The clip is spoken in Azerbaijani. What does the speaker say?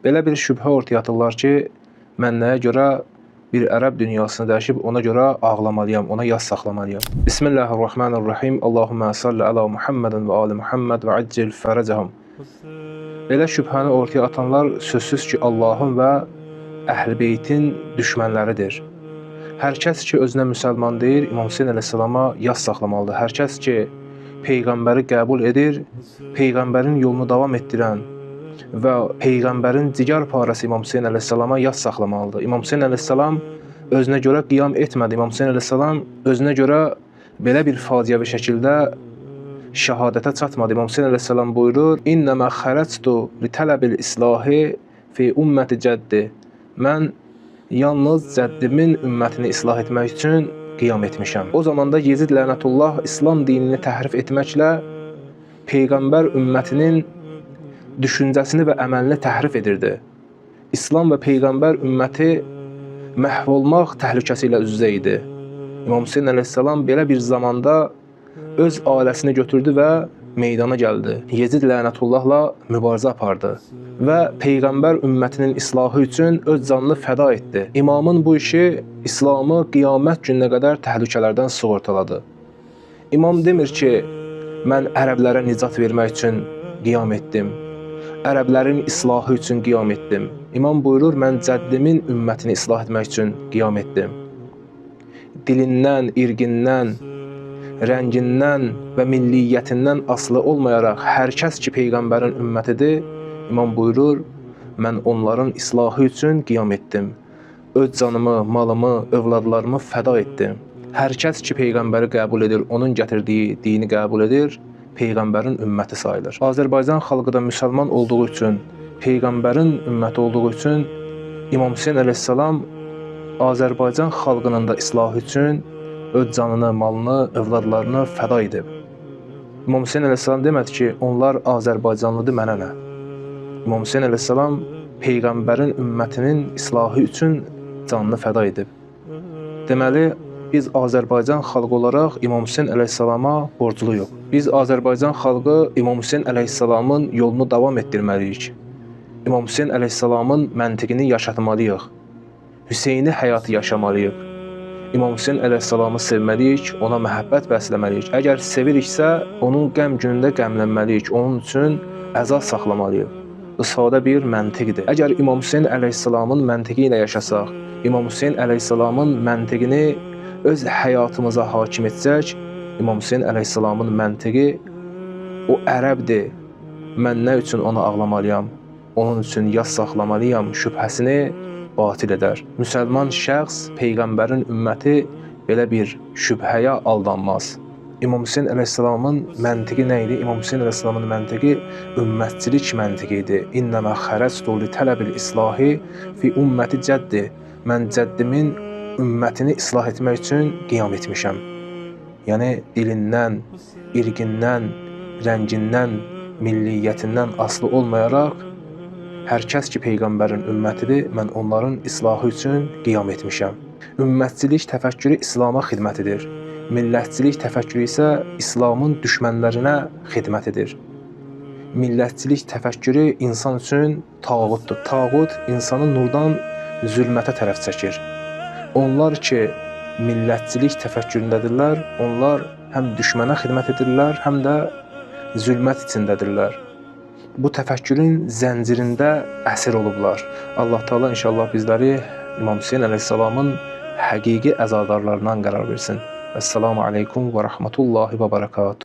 Belə bir şübhə ortaya atırlar ki, mən nəyə görə bir ərəb dünyasını dəyişib ona görə ağlamalıyam, ona yas saxlamalıyam. Bismillahirrahmanirrahim. Allahumma salli ala Muhammedin və ali Muhammed və accil fərəcəhum. Belə şübhəni ortaya atanlar sözsüz ki, Allahın və Əhl-i Beytin düşmənləridir. Hər kəs ki özünə müsəlman deyir, İmam Hüseyn əleyhissalama yas saxlamalıdır. Hər kəs ki peyğəmbəri qəbul edir, peyğəmbərin yolunu davam etdirən və peyğəmbərin cigar parəsi İmam Hüseyn əleyhissalama yas saxlamalıdır. İmam Hüseyn əleyhissalam özünə görə qiyam etmədi. İmam Hüseyn əleyhissalam özünə görə belə bir faciəvi şəkildə şəhadətə çatmadı. İmam Hüseyn əleyhissalam buyurur: "İnnəmə xərəctu li tələbil islahi fi umməti cəddi." Mən yalnız cəddimin ümmətini islah etmək üçün qiyam etmişəm. O zaman da Yezid lənətullah İslam dinini təhrif etməklə peyğəmbər ümmətinin düşüncəsini və əməlini təhrif edirdi. İslam və peyğəmbər ümməti məhv olmaq təhlükəsi ilə üz-üzə idi. İmam Hüseyn əleyhissalam belə bir zamanda öz ailəsini götürdü və meydana gəldi. Yezid lənətullahla mübarizə apardı və peyğəmbər ümmətinin islahı üçün öz canını fəda etdi. İmamın bu işi İslamı qiyamət gününə qədər təhlükələrdən sığortaladı. İmam demir ki, mən ərəblərə nicat vermək üçün qiyam etdim. Ərəblərin islahı üçün qiyam etdim. İmam buyurur, mən cəddimin ümmətini islah etmək üçün qiyam etdim. Dilindən, irqindən, rəngindən və milliyyətindən asılı olmayaraq hər kəs ki peyğəmbərin ümmətidir, İmam buyurur, mən onların islahı üçün qiyam etdim. Öz canımı, malımı, övladlarımı fəda etdim. Hər kəs ki peyğəmbəri qəbul edir, onun gətirdiyi dini qəbul edir, peyğəmbərin ümməti sayılır. Azərbaycan xalqı da müsəlman olduğu üçün, peyğəmbərin ümməti olduğu üçün İmam Hüseyn əleyhissalam Azərbaycan xalqının da islahı üçün öz canını, malını, övladlarını fəda edib. İmam Hüseyn əleyhissalam demədi ki, onlar Azərbaycanlıdır, mənə nə? İmam Hüseyn əleyhissalam peyğəmbərin ümmətinin islahı üçün canını fəda edib. Deməli, biz Azərbaycan xalqı olaraq İmam Hüseyn əleyhissalama borcluyuq. Biz Azərbaycan xalqı İmam Hüseyn əleyhissalamın yolunu davam etdirməliyik. İmam Hüseyn əleyhissalamın məntiqini yaşatmalıyıq. Hüseyni həyatı yaşamalıyıq. İmam Hüseyn əleyhissalamı sevməliyik, ona məhəbbət bəsləməliyik. Əgər seviriksə, onun qəm günündə qəmlənməliyik, onun üçün əza saxlamalıyıq. Bu sadə bir məntiqdir. Əgər İmam Hüseyn əleyhissalamın məntiqi ilə yaşasaq, İmam Hüseyn əleyhissalamın məntiqini öz həyatımıza hakim etsək, İmam Hüseyn əleyhissalamın məntiqi o ərəbdir. Mən nə üçün ona ağlamalıyam? Onun üçün yas saxlamalıyam şübhəsini batil edər. Müsəlman şəxs, peyğəmbərin ümməti belə bir şübhəyə aldanmaz. İmam Hüseyn əleyhissalamın məntiqi nə idi? İmam Hüseyn əleyhissalamın məntiqi ümmətçilik məntiqi idi. İnnəmə xərəctu li tələbil islahi fi umməti cəddi. Mən cəddimin ümmətini islah etmək üçün qiyam etmişəm. Yəni dilindən, irqindən, rəngindən, milliyyətindən asılı olmayaraq hər kəs ki peyğəmbərin ümmətidir, mən onların islahı üçün qiyam etmişəm. Ümmətçilik təfəkkürü İslam'a xidmət edir. Millətçilik təfəkkürü isə İslamın düşmənlərinə xidmət edir. Millətçilik təfəkkürü insan üçün tağutdur. Tağut insanı nurdan zülmətə tərəf çəkir. Onlar ki millətçilik təfəkküründədirlər, onlar həm düşmənə xidmət edirlər, həm də zülmət içindədirlər. Bu təfəkkürün zəncirində əsir olublar. Allah Taala inşallah bizləri İmam Hüseyn əleyhissalamın həqiqi əzadarlarından qərar versin. Əssalamu aleykum və rəhmətullahi və bərəkatuhu.